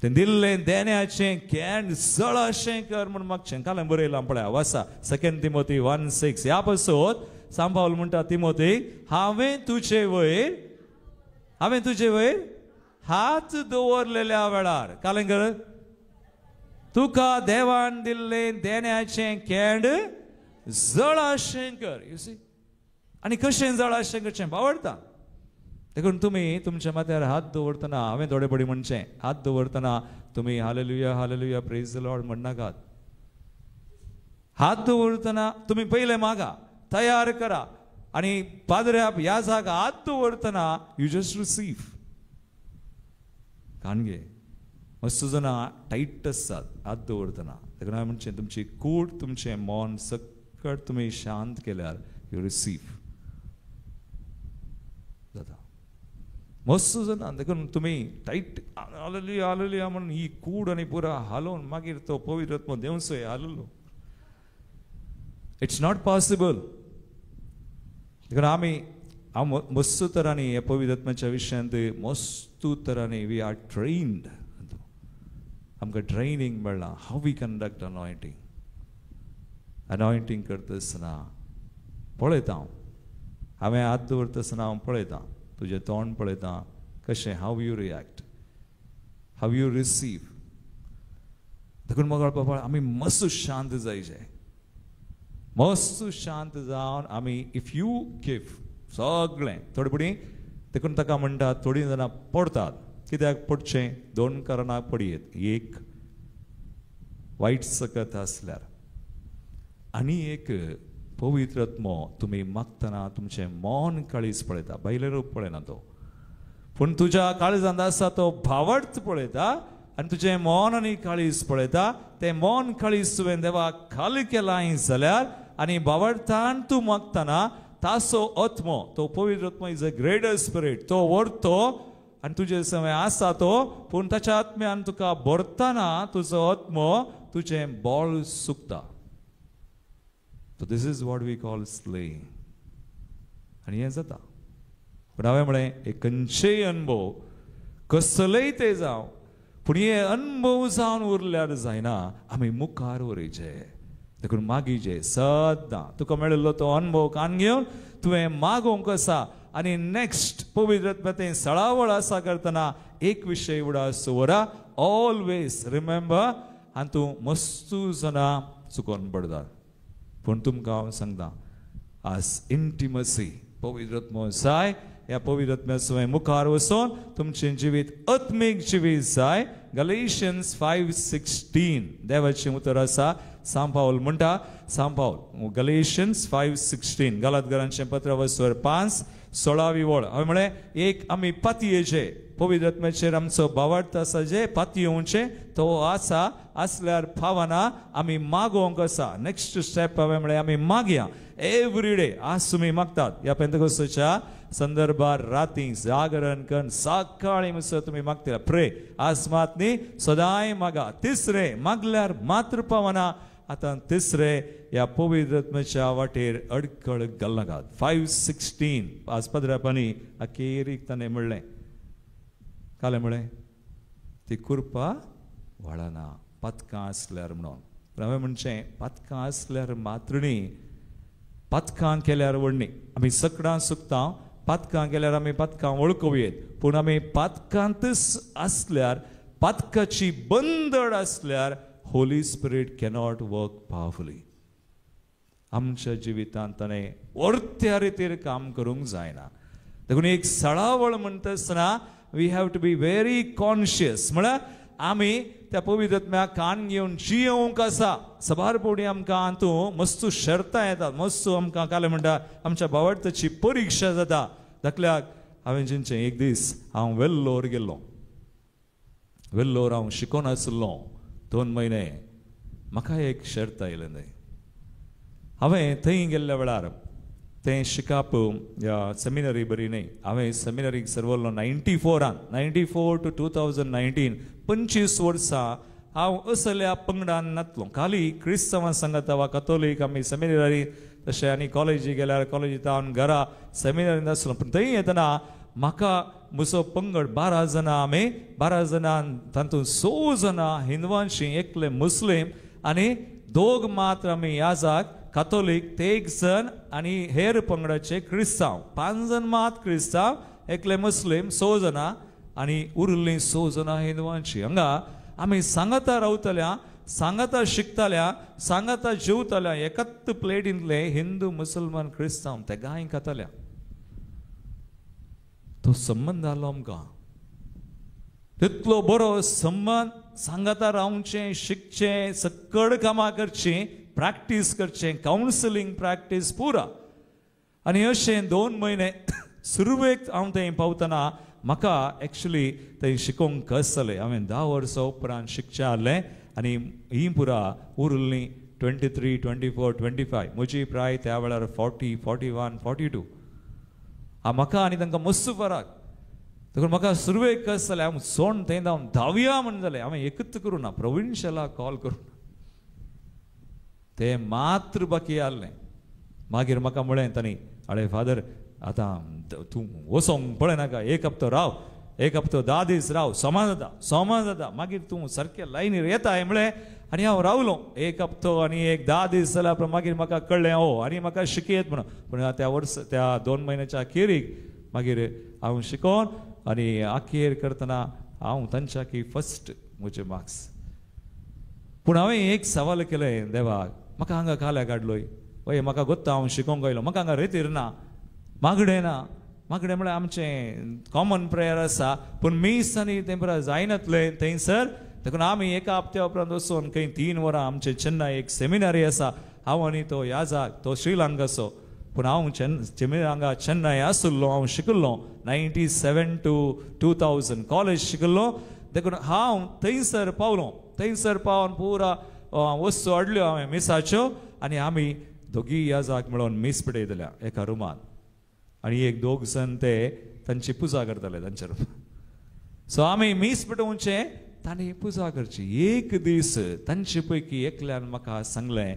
तें दिल्लें देण्याचें can जळशें कर म्हूण मागचें. कालें बरयलां पळया वासा 2 तिमोती 1:6. ह्या पसत सांग पावल म्हणटा तिमोती, हांवें तुजे वयर, हांवें तुजे वयर हात दवरलेल्या वेळार कालें कर तुका देवान दिल्लें देण्याचें कॅन्ड जळशें कर. You see, आनी कशें जळशें करचें बावडटा. देखून तुमी तुमच्या माथ्यार हात दवरतना हांवें थोडे पडी म्हणचें, हात दवरतना तुमी hallelujah hallelujah praise the Lord म्हणनाकात. हात दवरतना तुमी पयलें मागा, तयार करा आनी पाद्र्या ह्या जागा हात दवरतना you just receive. कानगे मस्त जाणां टायट आसतात हात दवरतना. देखून हांवें म्हणचें तुमची कूड तुमचें मन सकट तुमी शांत केल्यार you receive जाता. मस्त जाणा. देखून तुमी टायट हालेलुया हालेलुया म्हणून ही कूड आनी पुरा हालोवन मागीर तो पवित्र आत्मो देंवचो हाललो, it's not possible. देखून आमी हांव मस्त तरांनी ह्या पवित्र आत्म्याच्या विशयांत मस्त तरांनी we are trained, आमकां ट्रेनिंग मेळ्ळां how we conduct anointing. Anointing करता आसतना पळयता हांव, हांवें हात दवरता आसतना हांव पळयता तुजें तोंड पळयता कशें, how you react, how you receive. देखून मगळ बाबा आमी मस्त शांत जायचे, मस्त शांत जावन आमी if you give सगळें थोडे पडी. देखून ताका म्हणटात थोडीं जाणां पडटात. कित्याक पडचें? दोन कारणां पडयेत. एक वायट सकत आसल्यार आनी एक पवित्र आत्मो तुमी मागतना तुमचें मन काळीज पळयता, भायलें रूप पळयना तो, पूण तुज्या काळजांत आसा तो भावट पळयता आनी तुजें मन आनी काळीज पळयता. तें मन काळीज तुवें देवाक खाली केलां जाल्यार आनी भावर्थान तूं मागतना तासो आत्मो, तो पवित्र आत्मो is a greater spirit, तो व्हरतो आनी तुजे समय आसा तो, पूण ताच्या आत्म्यान तुका भरतना तुजो आत्मो तुजें बळ सुकता. So this is what we call slaying. आनी हें जाता. पूण हांवें म्हळें एक खंयचेय अणभव कसलेय ते जावं, पूण हे अणभव जावन उरल्यार जायना, आमी मुखार व्हरचे. देखून मागीचे सद्दां तुका मेळिल्लो तो अनुभव कान घेवन तुवें मागोवंक आसा. आनी नेक्स्ट पवित्र आत्म्या तें सळावळ आसा करतना एक विशय उडास दवरा, ऑलवेज रिमेंबर. आनी तूं मस्तू जाणां चुकोन पडटा. पूण तुमकां हांव सांगता आज इंटिमसी पवित्र आत्मो जाय. ह्या पवित्र आत्म्या मुखार वचून तुमचें जिवीत आत्मीक जिवीत जाय. गलेशियन्स 5:16 देवाचें उतर आसा. सांत पावल म्हणटा, सांत पावल गलेशियन्स 5:16 गालातगरांचें पत्र वसवर 5:16 वळ. हांवें म्हळें एक आमी पातयेचे पवित्र आत्म्याचेर आमचो भावार्थ आसा जे पातयेवचें तो आसा आसल्यार पावना, आमी मागोवंक आसा. नेक्स्ट स्टेप हांवें म्हळें आमी मागया एवरी डे. आज तुमी मागतात ह्या पेंतकोस्ताच्या संदर्भार राती जागरण करून सकाळी म्हणसर तुमी मागतले प्रे आज मात न्ही सदांय मागा. तिसरें मागल्यार मात्र पावना. आतां तिसरें ह्या पवित्र आत्म्याच्या वाटेर अडखळ घालनाकात. 5:16 आज पदरापांनी अखेरीक ताणें म्हणलें कालें म्हळें ती कृपा वाडना पातकां आसल्यार म्हणून. पूण हांवें म्हणचें पातकां आसल्यार मात्र न्ही, पातकां केल्यार व्हडली. आमी सकडां चुकता, पातकां केल्यार आमी पातकां वळखुयेत. पूण आमी पातकांतच आसल्यार, पातकाची बंदड आसल्यार Holy Spirit cannot work powerfully. आमच्या जिवितांत ताणें वर्त्या रितीर काम करूंक जायना. देखून एक सळावळ म्हणटा आसतना we have to be very conscious. म्हळ्यार आमी त्या पवित्र आत्म्याक कान घेवन जियोवंक आसा. सबार पवटी आमकां हातूंत मस्तू शर्तां येतात, मस्तू आमकां कालें म्हणटा आमच्या भावार्थाची परिक्षा जाता. धाकल्याक हांवें जिनचें एक दीस हांव वेल्लोर गेल्लो. वेल्लोर हांव शिकोन आशिल्लो 2 म्हयने. म्हाका एक शर्त आयलें न्हय. हांवें थंय गेल्ल्या वेळार तें शिकप सेमिनरी बरी न्हय. हांवें सेमिनरीक सर्वल्लो 94 94 टू 2019 25 वर्सां हांव असल्या पंगडान नातलो. खाली क्रिस्तांवां सांगता वा कथोलीक आमी सेमिनरी तशें आनी कॉलेजी गेल्यार कॉलेजीत हांव घरा सेमिनरींत आसलो. पूण थंय येतना म्हाका म्हजो पंगड 12 जाणां, आमी 12 जाणां, तातूंत 6 जाणां हिंदवांची, एकले मुस्लीम आनी 2 मात्र आमी याजाक कातोलीक, ते 1 जण आनी हेर पंगडाचे क्रिस्तांव. 5 जण मात क्रिस्तांव, एकले मुस्लीम, 6 जाणां आनी उरिल्लीं 6 जाणां हिंदवांची. हांगा आमी सांगाता रावतल्या, सांगाता शिकतल्या, सांगाता जेवतल्या, एकाच प्लेटींतले हिंदू मुसलमान क्रिस्तांव तेगांय खातल्या. तो संबंद जालो आमकां तितलो बरो संबंद. सांगाता रावचें, शिकचें, सकड कामां करचीं, प्रॅक्टीस करचें, कावन्सिलींग प्रॅक्टीस पुरा. आनी अशें 2 म्हयने सुरवेक हांव थंय पावतना म्हाका एक्चुली थंय शिकोवंक कस जालें. हांवें 10 वर्सां उपरांत शिकचें आहलें आनी ही पुरा उरलीं 23, 24, 25. म्हजी प्राय त्या वेळार 40, 41, 42. म्हाका आनी तांकां मस्त फरक. देखून म्हाका सुरवेक कस जालें. हांव सोण थंय हांव धांवया म्हण जालें. हांवें एकच करूं ना, प्रोविन्शियलाक कॉल करूं ना, तें मात्र बाकी आहलें. मागीर म्हाका म्हळें तांणी, आळे फादर आतां तूं वचोंक पळयनाका, एक हप्तो राव, एक हप्तो 10 दीस राव, सोमा जाता, सोमा जाता, मागीर तूं सारकें लायनीर येता म्हळें. आनी हांव रावलो एक हप्तो आनी एक 10 दीस जाल्या उपरांत मागीर म्हाका कळ्ळें ओ आनी म्हाका शिकयत म्हणून. पूण त्या वर्स त्या 2 म्हयन्याच्या अखेरीक मागीर हांव शिकोन आनी अखेर करतना हांव तांच्या की फस्ट म्हजे मार्क्स. पूण हांवें एक सवाल केलें देवाक, म्हाका हांगा काल्या काडलोय, वय म्हाका गोत्ता हांव शिकोवंक आयलो, म्हाका हांगा रेतीर ना, मागणें ना. मागणें म्हळ्यार आमचें कॉमन प्रेयर आसा, पूण मीस आनी तें पुरा जायनातलें थंयसर. देखून आमी एका हप्त्या उपरांत वचून खंय 3 वरां आमचे चेन्नय एक सेमिनारी आसा, हांव आनी तो याजाक, तो श्रीलंकाचो, पूण हांव हांगा चेन्नय आशिल्लो, हांव शिकिल्लो 97 टू 2000 कॉलेज शिकिल्लो. देखून हांव थंयसर पावलो. थंयसर पावन पुरा वस्तू हाडल्यो हांवें मिसाच्यो आनी आमी दोगी याजाक मेळोन मीस पेटयतल्या एका रुमान. आनी एक 2 जाण ते तांची पुजा करताले तांच्या रुमान. सो आमी मीस पेटोवचें, तांणी पुजा करची. एक दीस तांचे पैकी एकल्यान म्हाका सांगलें,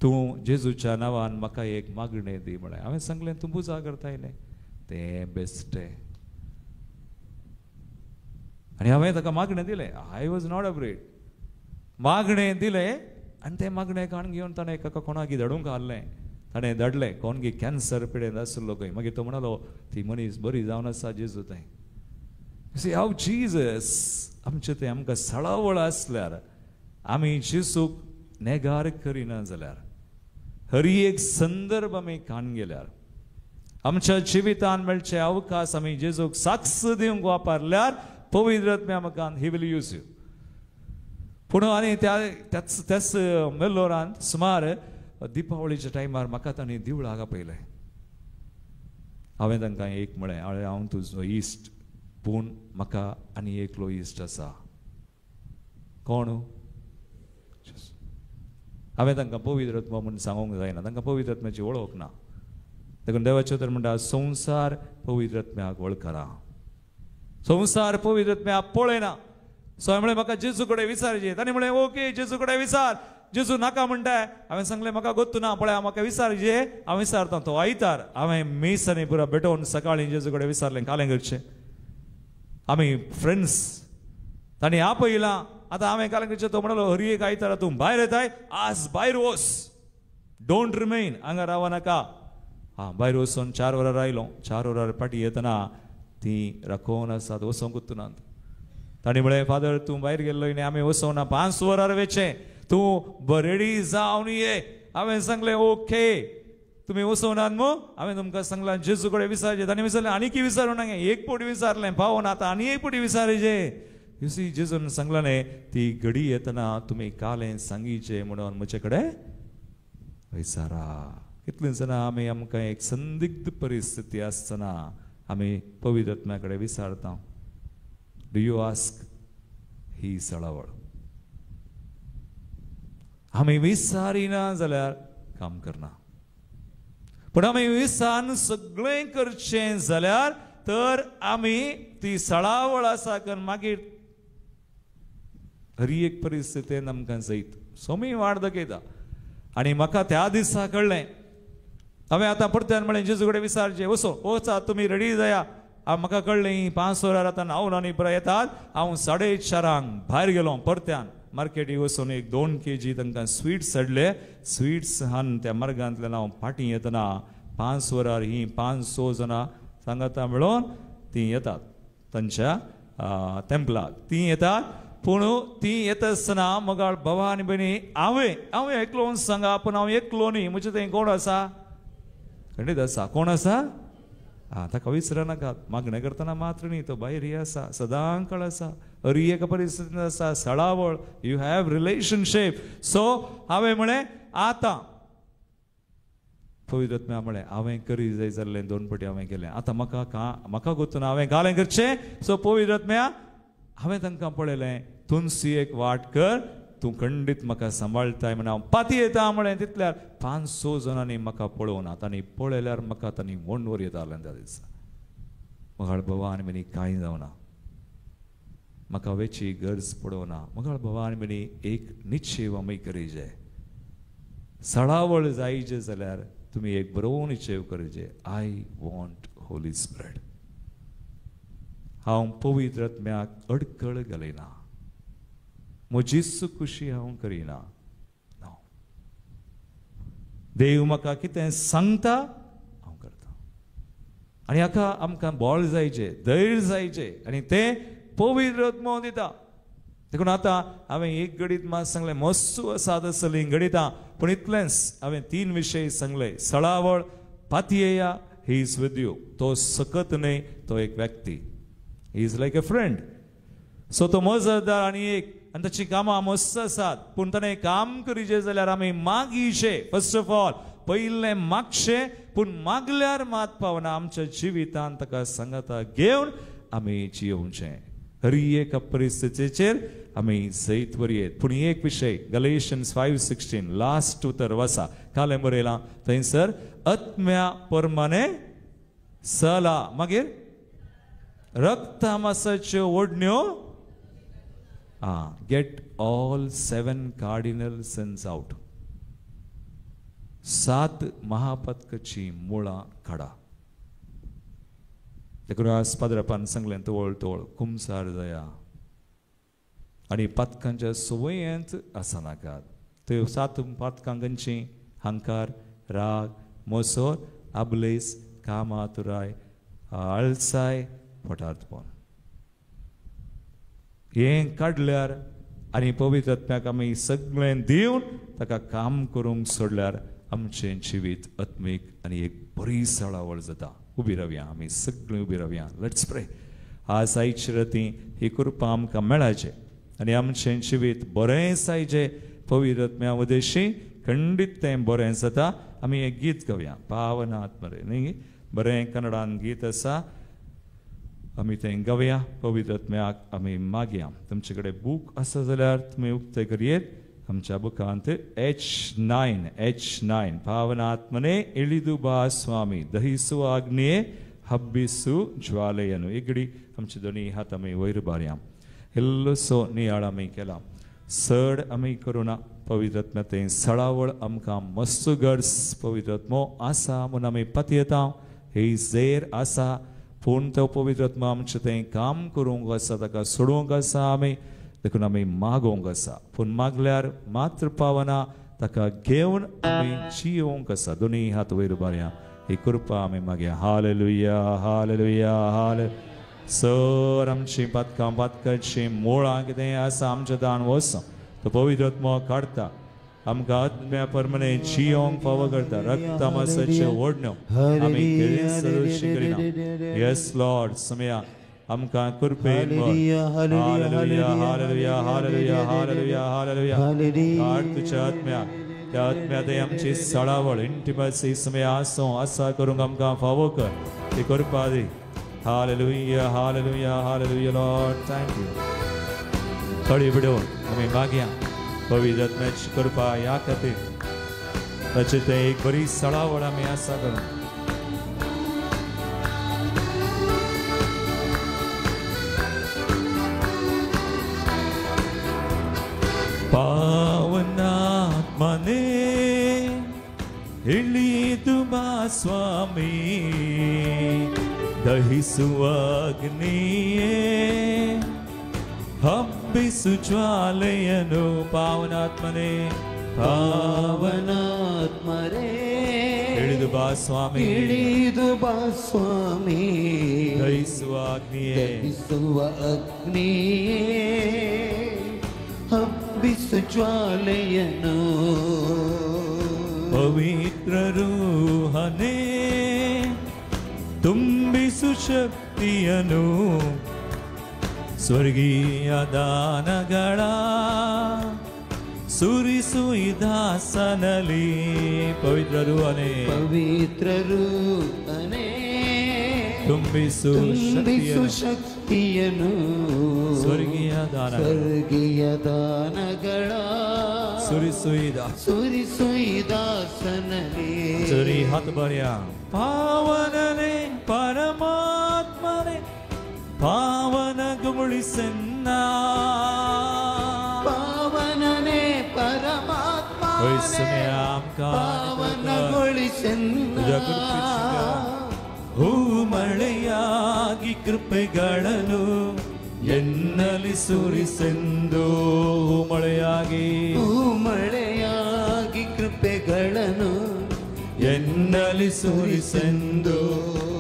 तूं जेजूच्या नांवान म्हाका एक मागणें दी म्हळें. हांवें सांगलें तूं पुजा करताय न्ही, तें बेस्टें. आनी हांवें ताका मागणें दिलें. I was not afraid. मागणें दिलें आनी तें मागणें काण घेवन ताणें एका कोणाक धाडूंक हाडलें. ताणें धाडलें कोणगी कॅन्सर पिडेंत आसलो खंय. मागीर तो म्हणालो ती मनीस बरी जावन आसा जेजू थंय. सी हाव जीजस आमचें तें आमकां सळावळ आसल्यार आमी जेजूक नेगार करिना जाल्यार हरी एक संदर्भ आमी कान गेल्यार आमच्या जिवितान मेळचे अवकाश आमी जेजूक साक्ष दिवंक वापरल्यार पवित्र आत्म्या आमकां he will use you. पूण आनी त्या त्याच त्याच मेल्लोरांत सुमार दिपावळीच्या टायमार म्हाका तांणी दिवळाक आपयलें. हांवें तांकां एक म्हळें, हांवें हांव तुजो इश्ट, पूण म्हाका आनी एकलो इश्ट आसा. कोण? हांवें तांकां पवित्र आत्मो म्हूण सांगूंक जायना, तांकां पवित्र आत्म्याची वळख ना. देखून देवाचें तर म्हणटा संवसार पवित्र आत्म्याक वळखना, संवसार पवित्र आत्म्याक पळयना. सो हांवें म्हणलें म्हाका जेजू कडेन विचारचें. ताणें म्हणलें ओके जेजू कडेन विचार. जेजू नाका म्हणटाय. हांवें सांगलें म्हाका गोत्तू ना, पळय म्हाका विचारचें. हांव विचारता. तो आयतार हांवें मीस आनी पुरा भेटोवन सकाळीं जेजू कडेन विचारलें कालें करचें. आमी फ्रेंड्स, तांणी आपयलां. आतां हांवें कालें करचें. तो म्हणलो हरी एक आयतारा तूं भायर येताय, आज भायर वच, don't remain, हांगा राव नाका. हां भायर वचून 4 वरां आयलो. 4 वरां फाटीं येतना ती राखोवन आसात, वचोंक वचनात. तांणी म्हळें फादर तूं भायर गेल्लो न्ही, आमी वचोंक ना, 5 वरां वेचें, तूं रेडी जावन ये. हांवें सांगलें ओके, तुमी वचोनात मू? हांवें तुमकां सांगलां जेजू कडेन विचारचें. तांणी विचारलें आनी की विचारूं नाका, एक फावटी विचारलें पावना, आतां आनी एक फावटी विचारचें. You see जेजून सांगलां न्ही ती घडी येतना तुमी कालें सांगीचें म्हणून म्हजे कडेन विचारा. कितलीं जाणां आमी आमकां एक संदिग्ध परिस्थिती आसतना आमी पवित्र आत्म्या कडेन विचारता. Do you ask? ही सळावळ आमी विचारिना जाल्यार काम करना, पूण आमी विचारून सगळें करचें जाल्यार तर आमी ती सळावळ आसा कारण मागीर हरी एक परिस्थितीन आमकां जैत सोमी वाट दाखयता. आनी म्हाका त्या दिसा कळ्ळें. हांवें आतां परत्यान म्हळें जेजू कडेन विचारचें, वचो वचा तुमी रेडी जाया. म्हाका कळ्ळें ही 5 वरां आतां न्हांवन आनी पुराय येतात. हांव 4:30 भायर गेलो परत्यान मार्केटी वचून एक 2 kg तांकां स्विट्स हाडले. स्विट्स हान त्या मार्गांतल्यान हांव फाटीं येतना 5 वरां ही 5-6 जाणां सांगाता मेळोवन तीं येतात तांच्या तेंपलाक. तीं येतात, पूण तीं येता आसतना मगाळ भावा आनी भयणी हांवें हांवें एकलो सांगा, पूण हांव एकलो न्ही, म्हजें थंय कोण आसा? खंडीत आसा. कोण आसा? आं ताका विसरनाकात. मागणें करतना मात्र न्ही, तो भायर आसा, सदां काळ आसा, हरी एका परिस्थितींत आसा, सळावळ, you have relationship. सो हांवें म्हळें आतां पवित्र आत्म्या म्हळें हांवें करी जाय जाल्लें 2 फावटी हांवें केलें, आतां म्हाका म्हाका गोतून हांवें घालें करचें. सो पवित्र आत्म्या हांवें तांकां पळयलें, तुमची एक वाट कर, तूं खंडीत म्हाका सांबाळटाय म्हण हांव पाती येता म्हळें. तितल्यार 5-6 जाणांनी म्हाका पळोवना. तांणी पळयल्यार म्हाका तांणी वणवर येतालें त्या दिसा. मगाळ बाबा आनी भयणी कांय जावना, म्हाका वेची गरज पडोवना. मगाळ बाबा आनी भयणी एक निश्चेव आमी करीजे, सळावळ जायचे जाल्यार तुमी एक बरो निश्चेव करीजे, I want Holi spirit. हांव पवित्र आत्म्याक अडकळ घालिना, म्हजीच खुशी हांव करिना. देव म्हाका कितें सांगता हांव करता. आनी हाका आमकां बळ जायचें, धैर्य जायचें, आनी तें पवित्र आत्मो दिता. देखून आतां हांवें एक गणीत मात सांगलें, मस्सू आसा तसलीं गणितां, पूण इतलेंच हांवें 3 विशय सांगले. सळावळ, पातयेया, he is with you. तो सकत न्हय, तो एक व्यक्ती, he is like a friend. So तो मजतदार आनी एक, आनी ताची कामां मस्त आसात, पूण ताणें काम करीचें जाल्यार आमी मागीचें. फर्स्ट ऑफ ऑल पयलें मागचें, पूण मागल्यार मात पावना. आमच्या जिवितांत ताका सांगाता घेवन आमी जियोवचें. हरी एका परिस्थितीचेर आमी जैत वरयेत. पूण एक विशय गलेशियन्स 5:16 लास्ट उतर वासा कालें बरयलां थंयसर आत्म्या परमाने सला, मागीर रक्तामासाच्यो ओडण्यो. Get all 7 cardinal sins out. 7 महापतकाची मुळां काडा. देखून आज पाद्रापान सांगलें तवळ तवळ कुमसार जाया आनी पातकांच्या संवयेंत आसनाकात. त्यो सात पातकां खंयचीं? हंकार, राग, मोसोर, आबलेस, कामातुराय, आळसाय, पोटार्तपण. हें काडल्यार आनी पवित्र आत्म्याक आमी सगळें दिवन ताका काम करूंक सोडल्यार आमचें जिवीत आत्मीक आनी एक बरी सळावळ जाता. उबी रावया, आमी सगळीं उबी रावया. Let's pray. आज आयचे राती ही कृपा आमकां मेळाचे आनी आमचें जिवीत बरें सायचें पवित्र आत्म्या उदेशी खंडीत तें बरें जाता. आमी एक गीत गावया, पावन आत्मरे न्ही, बरें कन्नडान गीत आसा, आमी तें गावया. पवित्र आत्म्याक आमी मागया. तुमचे कडेन बूक आसा जाल्यार तुमी उक्ते करयेत. आमच्या बुकांत H9 पावन आत्मने इಳಿದು ಬಾ ಸ್ವಾಮಿ, ದಹಿಸುವ ಅಗ್ನಿಯೇ ಹಬ್ಬಿಸು ಜ್ವಾಲೆಯನ್ನು. एगडी आमचे दोनी हात आमी वयर बारया. इल्लोसो नियाळ आमी केला, चड आमी करुना. पवित्र आत्म्या तें सळावळ आमकां मस्त गरज पवित्र आत्मो आसा म्हूण आमी पतयेता. ही झेर आसा, पूण तो पवित्र आत्मो आमचें तें काम करूंक आसा, ताका सोडोवंक आसा आमी, देखून आमी मागोवंक आसा. पूण मागल्यार मात्र पावना, ताका घेवन आमी जियोवंक आसा. दोनी हात वयर बारया, ही कृपा आमी मागया. हालेलुया, हालेलुया, हाले. सर आमची पातकां, पातकांची मुळां कितें आसा आमच्या दान वचो तो पवित्र आत्मो काडटा, आमकां आत्म्या प्रमाणे जियोवंक फावो करता. रक्तमासाचें ओडण्यो आमी सदोशी करिना. येस लॉर्ड, समया आमकां कृपेन. Hallelujah, hallelujah, hallelujah, hallelujah, hallelujah. काड तुज्या आत्म्या, त्या आत्म्या ते आमची सळावळ इंटिमसी समया आसूं आसा करूंक आमकां फावो कर, ती कृपा दी. Hallelujah, hallelujah, hallelujah Lord, thank you. थोडी बिडोवन आमी मागया पवित्र आत्म्याची कृपा ह्या खातीर, ताचें तें एक बरी सळावळ आमी आसा करूं. ಪಾವನಾತ್ಮನೇ ಇಳಿದು ಬಾ ಸ್ವಾಮಿ, ದಹಿಸುವ ಅಗ್ನಿಯೇ ಹಬ್ಬಿಸು ಜ್ವಾಲೆಯನು. ಪಾವನಾತ್ಮನೇ, ಪಾವನಾತ್ಮರೇ ಇಳಿದು ಬಾ ಸ್ವಾಮಿ, ಇಳಿದು ಬಾ ಸ್ವಾಮಿ, ದಹಿಸುವ ಅಗ್ನಿಯೇ, ದಹಿಸುವ ಅಗ್ನಿಯೇ ಹಬ್ಬಿಸು ಜ್ವಾಲೆಯನು. ಪವಿತ್ರ ರೂಹನೇ ತುಂಬಿಸು ಶಕ್ತಿಯನು, ಸ್ವರ್ಗೀಯ ದಾನಗಳ ಸುರಿಸು ಈ ದಾಸನಲ್ಲಿ. ಪವಿತ್ರ ರೂಹನೇ, ಪವಿತ್ರ ರೂಹನೇ ತುಂಬಿಸು ತುಂಬಿಸು ಶಕ್ತಿಯನು, ಸ್ವರ್ಗೀಯ ದಾನ, ಸ್ವರ್ಗೀಯ ದಾನಗಳ ಸುರಿಸು ಸುರಿಸು ಈ ದಾಸನಲ್ಲಿ. ಸರಿ ಹಾತ್ ಬಾರಿಯ. ಪಾವನನೇ ಪರಮಾತ್ಮನೇ ಪಾವನಗೊಳಿಸೆನ್ನ, ಪಾವನನೇ ಪರಮಾತ್ಮ ಪಾವನಗೊಳಿಸೆನ್ನ. ಹೂ ಮಳೆಯಾಗಿ ಕೃಪೆಗಳನ್ನು ಎನ್ನಲಿ ಸುರಿಸೆಂದು, ಮಳೆಯಾಗಿ, ಹೂ ಮಳೆಯಾಗಿ ಕೃಪೆಗಳನ್ನು ಎನ್ನಲಿ ಸುರಿಸೆಂದು.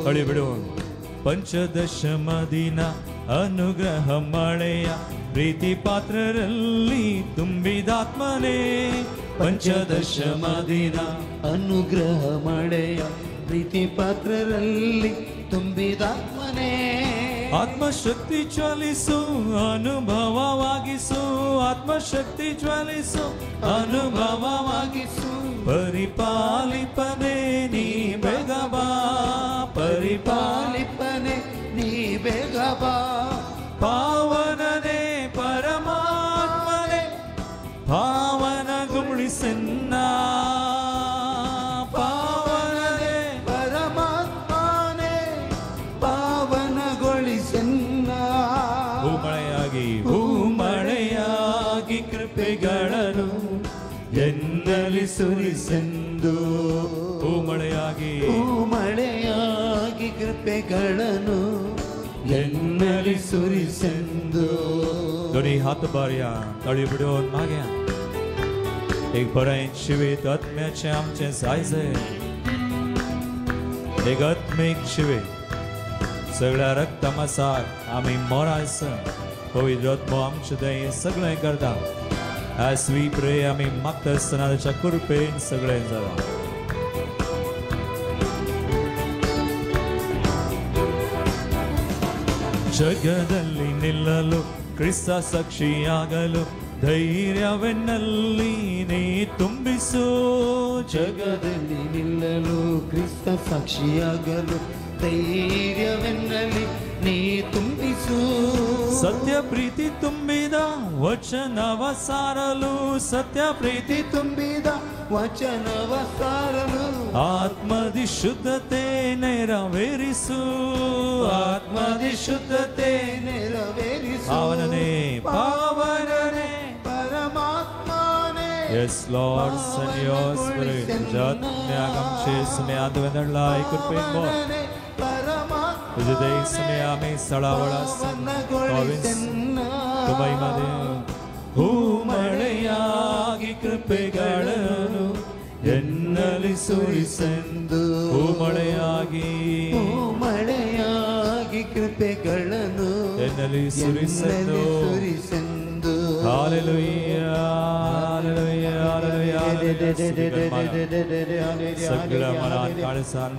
ಅಳಿ ಬಿಡು. ಪಂಚದಶಮ ದಿನ ಅನುಗ್ರಹ ಮಳೆಯ ಪ್ರೀತಿ ಪಾತ್ರರಲ್ಲಿ ತುಂಬಿದಾತ್ಮನೇ. ಪಂಚದಶಮ ದಿನ ಅನುಗ್ರಹ ಮಳೆಯ ಪ್ರೀತಿ ಪಾತ್ರರಲ್ಲಿ ತುಂಬಿದಾತ್ಮನೇ. ಆತ್ಮಶಕ್ತಿ ಜ್ವಲಿಸು ಅನುಭವವಾಗಿಸು, ಆತ್ಮಶಕ್ತಿ ಜ್ವಲಿಸು ಅನುಭವವಾಗಿಸು. ಪರಿಪಾಲಿಪನೆ ನೀ ಬೇಗ ಬಾ, ಪರಿಪಾಲಿಪನೆ ನೀ ಬೇಗ ಬಾ. ಪಾವನನೇ ಪರಮಾತ್ಮನೇ ಪಾವನಗೊಳಿಸೆನ್ನ, ಪಾವನನೇ ಪರಮಾತ್ಮನೇ ಪಾವನಗೊಳಿಸೆನ್ನ. ಹೂಮಳೆಯಾಗಿ, ಹೂಮಳೆಯಾಗಿ ಕೃಪೆಗಳನ್ನು ಎನ್ನಲಿ ಸುರಿಸೆಂದು, ಹೂಮಳೆಯಾಗಿ, ಹೂಮಳೆಯಾಗಿ ಕೃಪೆಗಳನ್ನು ಎನ್ನಲಿ ಸುರಿಸೆಂದು. ದೊಡಿ ಹಾತು ಬಾರಿಯ ತಳಿ ಬಿಡೋ ಮಾಗ್ಯ. एक बरें जिवीत आत्म्याचें आमचें जाय जाय, एक आत्मीक जिवीत सगळ्या रक्तमासाक आमी मोरायसन पवित्र आत्मो आमचें तें सगळें करता. As we pray, आमी मागता आसतना ताच्या कृपेन सगळें जालां. ಜಗದಲ್ಲಿ ನಿಲ್ಲಲು ಕ್ರಿಸ್ತ ಸಾಕ್ಷಿಯಾಗಲು ಧೈರ್ಯವೆನ್ನಲ್ಲಿ ನೀ ತುಂಬಿಸು. ಜಗದಲ್ಲಿ ನಿಲ್ಲಲು ಕ್ರಿಸ್ತ ಸಾಕ್ಷಿಯಾಗಲು ಧೈರ್ಯವೆನ್ನಲ್ಲಿ ನೀ ತುಂಬಿಸು. ಸತ್ಯ ಪ್ರೀತಿ ತುಂಬಿದ ವಚನವ ಸಾರಲು, ಸತ್ಯ ಪ್ರೀತಿ ತುಂಬಿದ ವಚನವ ಸಾರಲು, ಆತ್ಮದಿ ಶುದ್ಧತೆ ನೆರವೇರಿಸು, ಆತ್ಮದಿ ಶುದ್ಧತೆ ನೆರವೇರಿಸು. ಪಾವನನೇ ಪಾವನನೇ ಪರಮಾತ್ಮನೇ. Yes, Lord, send your spirit. ಹೂಮಳೆಯಾಗಿ ಕೃಪೆಗಳನ್ನು ಎನ್ನಲ್ಲಿ ಸುರಿಸೆಂದು, ಹೂಮಳೆಯಾಗಿ ಹೂಮಳೆಯಾಗಿ ಕೃಪೆಗಳನ್ನು ಎನ್ನಲ್ಲಿ ಸುರಿಸೆಂದು ಸುರಿಸೆಂದು. Hallelujah, hallelujah, hallelujah. सगळ्या मनात काळसान